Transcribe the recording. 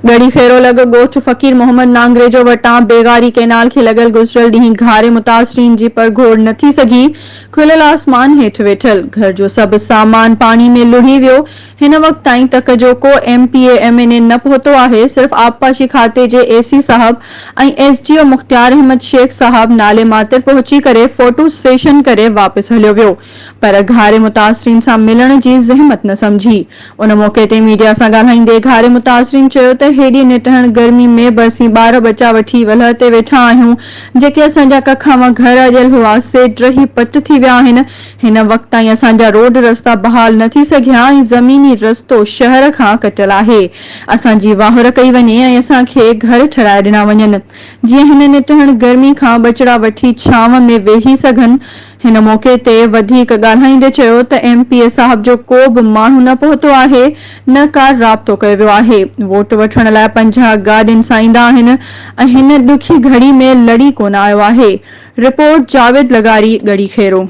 ڳڙهي خيرو لڳ ڳوٺ فقير محمد نانگريجو وٽان بيغاري ڪئنال کي لڳل گذريل ڏينهن گهاري متاثرين جي پرگهور نه ٿي سگهي، کليل آسمان هيٺ ويٺل گهر جو سڀ سامان پاڻي ۾ لڙهي ويو، هن وقت تائين تڪ جو ڪو M P A M N A نه پهتو آهي، صرف آبپاشي کاتي جي اي سي صاحب ۽ S D O Mukhtiar Ahmed Shaikh صاحب نالي ماتر پهچي ڪري فوٽو سيشن ڪري واپس هليو ويو پر گهاري متاثرين سان ملڻ جي زحمت نه سمجهي. ان موقعي تي ميڊيا سان ڳالهائيندي گهاري متاثرين چيو ته هيڏي نٽهڻ گرمي ۾ به اسين ٻار ٻچا وٺي ولهه تي ويٺا آهيون، جيڪي اسان جا ڪکاوان گهر اڏيل هئا سي ڊهي پٽ ٿي ويا آهن، هن وقت تائين اسان جا روڊ رستا بحال نه ٿي سگهيا ۽ زميني رستو شهر کان ڪٽيل آهي، اسان جي واهر ڪئي وڃي ۽ اسان کي گهر ٺهرائي ڏنا وڃن جيئن هن نٽهڻ گرمي کان ٻچڙا وٺي ڇانو ۾ ويهي سگهن. هن موقعي تي وڌيڪ ڳالهائيندي چيو ته ايم پي اي صاحب جو ڪو به ماڻهو نه پهتو آهي نه ڪا رابطو ڪيو ويو آهي، ووٽ وٺڻ لاء 50 گاڏين سان ايندا آهن ۽ هن ڏکي گهڙي ۾ لڙي ڪونه آيو آهي، رپورٽ، جاويد لغاري، ڳڙهي خيرو.